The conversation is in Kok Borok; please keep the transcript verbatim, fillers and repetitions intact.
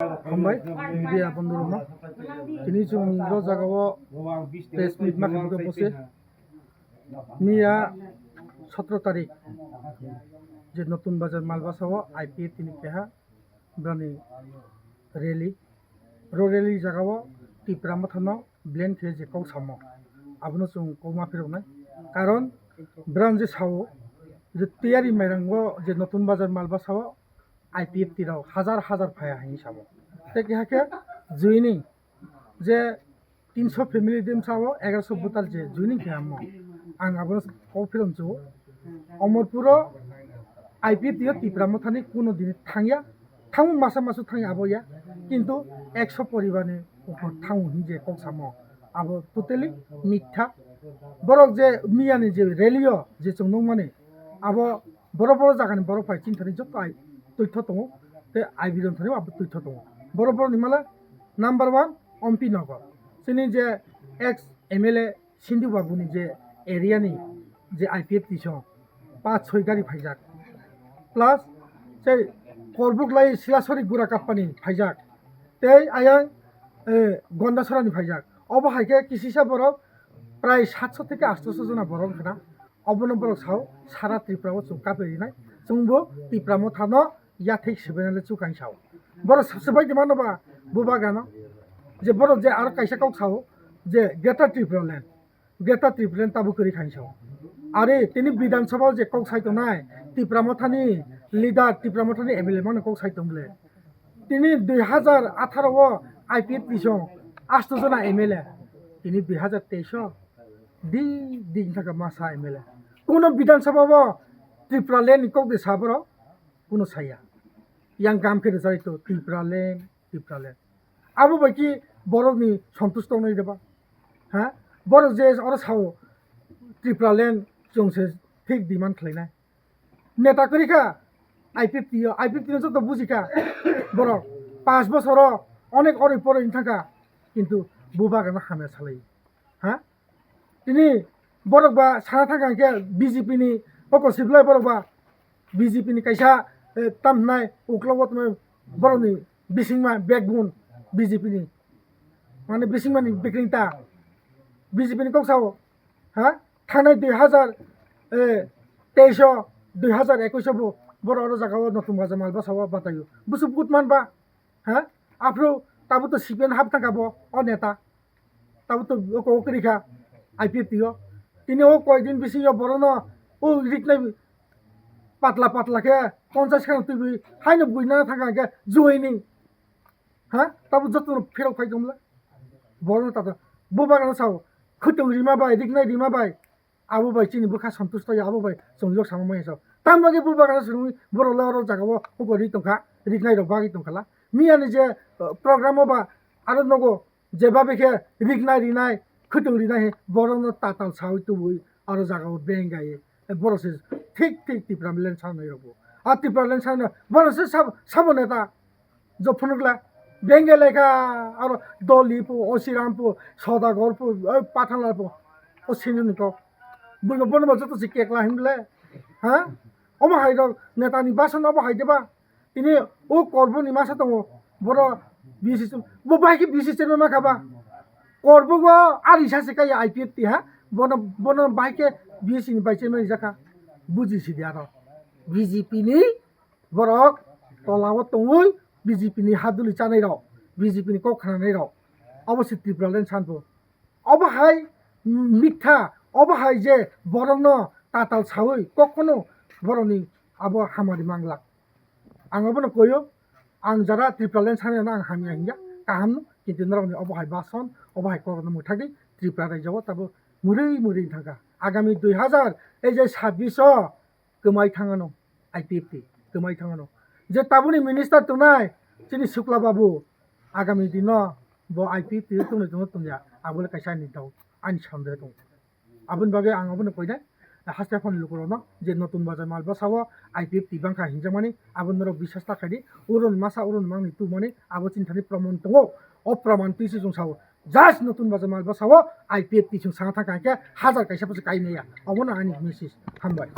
Hambai, media bondhurokno. Tini chwng o jagao press meet ma khaikha bose. Miya sotro tarik je Notun Bazar Malbasa o I P F T ni keha brani rally. Ro rally jagao Tipra Mothano blame khe je kok samo, abono chwng kok ma phiroknai. Karon bran je sao je tiyari mairango je Notun Bazar Malbasa o I P F T rok hazar hazar phaiya hinwi samo. Tei keha khe joining je tinso family dem sao egaroso voter je joining khe amo. Ang abono kok phirom chu Omorpuro I P F T o Tipra Mothani kuno dini thangya, thango masa masu thangya abo ya, kintu ekso poribarni upor thango hinwi je kok samo abo totally mitha. Borok je miyani je rally o je chwng nukmani abo boro boro jagani borok pai chini thani joto ai twitho tongo, tei I B rok thani abo twitho tongo. Boro borok ni mala number one Ompi Nagar, chini je ex M L A Sindhu Babu ni je area ni je I P F T song, pach soi gari phaijak, plus sei Korbuk lai Silasori Gura Kappani phaijak, tei ayang, eh, Gondasora ni phaijak. Obo hai khe kisisa borok prai satso theke atso jona borok wngkha na. Obono borok sao sara Tripura o chwng kape rinai, chwngbo Tipra Mothano yathek swbainale chukang sao. Borok swbai tongmano ba bubagrano, je borok je aro kaisa kok sao je Greater Tripura Land, Greater Tripura Land tabuk kwrwi khainsa. Are tini Bidhan Sabha o je kok sai tongnai, Tipra Mothani leader, Tipra Mothani M L A mano kok sai tong bwle. Tini dui hazar atharo o I P F T song asto jona M L A. Tini dui hazar teis o di di thaka masa M L A. Kuno Bidhan Sabha o Tripura Land ni kok de saboro kuno saya. Yang kam khe rwjak to Tripura Land, Tripura Land. Abo bai ki borok ni santush tongnai de ba? Ha? Borok je oro sao Tripura Land chwng se thik demand khlainai. Neta kwrwi kha I P F T o, I P F T no joto buji kha borok. Panch bosor o onek oroi poroi wng thang kha, kintu bubagrano hamya salai. Ha? Tini borok ba sana thang kha hwnkhe B J P ni oko siblai borok ba B J P ni kaisa, eh, tam hwnai uklogo tongmani borokni bisingma backbone B J P ni, mane bisingmani bikring ta B J P ni kok sao, ha? Thanai dui hazar, eh, teis o, dui hazar ekush o bo borok oro jaga o Notun Bazar Malbasa o bataio. Busu vote man ba, ha? Aphuru tabuk to C P M hap thang kha bo, o neta. Tabuk to oko kwrwi kha I P F T o. Tini o koi din bisingo borokno o riknai patla patla khe ponchash khe twiwi haino buina thang kha hwnkhe joining. Ha? Tabuk jotono pherok phai tongmole. Borokno tata bubagrano sao, khwtwng rima bai, riknai rima bai. Abo bai chini bwkha santush ya, abo bai chwng yok sama maya sao. Tamo khe bubagrano swrwngwi borok le oro jaga o hugo ri tongkha, riknai rok bagwi tongkha la. Miya ni je, uh, program o ba aro nogo je babe khe riknai rinai, khwtwng rinai he borokno tatal sawi tubui aro jaga o beng gai. Borok se thik thik Tipra Land sanai rok bo. A Tipra Land sanai borok se sab-, sabo neta. Jo phunukla, Bengal lekha, aro Doli po, Osiram po, Sodagar po, oi Pathanlal po, o sini ni kok. Buino bono ba joto si kekla himle, ha? Omo hai rok neta ni basan obo hai de ba. Tini o Korbo ni masa tongo, boro B C C, bo bai khe B C C chairman ma kha ba. Korbo go ari sa se kaya I P F T ha, bono, bono bai khe B C C ni bai chairman rijak kha. Buji si di aro. B J P ni Borok tola o tongwi B J P ni haduli chanai rok, B J P ni kok khananai rok, obo se Tripura Land sanbo. Obo hai mitha, obo hai je borokno tatal sawi kok phano borokni abo hamari mangla. Ang obono koyo, ang jara Tripura Land sanai rokno ang hamya hinya, kaham no, kintu norokni obo hai bason, obo hai kok no mwthagwi Tripura raijao tabo mwrwi mwrwi thangkha. Agami dui hazar, ei je sabbish o, kwmai thangano, I P F T kwmai thangano. Je tabuni minister tongnai chini Sukla Babu, agami dino bo I P F T tongnai tongno tongya, abole kaisa ani doubt, ani sandeho tongo. Aboni bagwi ang abono koinai haste phone lukurokno je Notun Bazar Malbasa o I P F T bangkha hinjakmani, abo norok biswas ta khaidi, urun masa urun mangni tubumani abo chini thani proman tongo, o proman twi se chwng sao. Just Notun Bazar Malbasa o I P F T chwng sana thangkha hwnkhe hazar kaisa phusu kaimaya. Obono ani message. Hambai.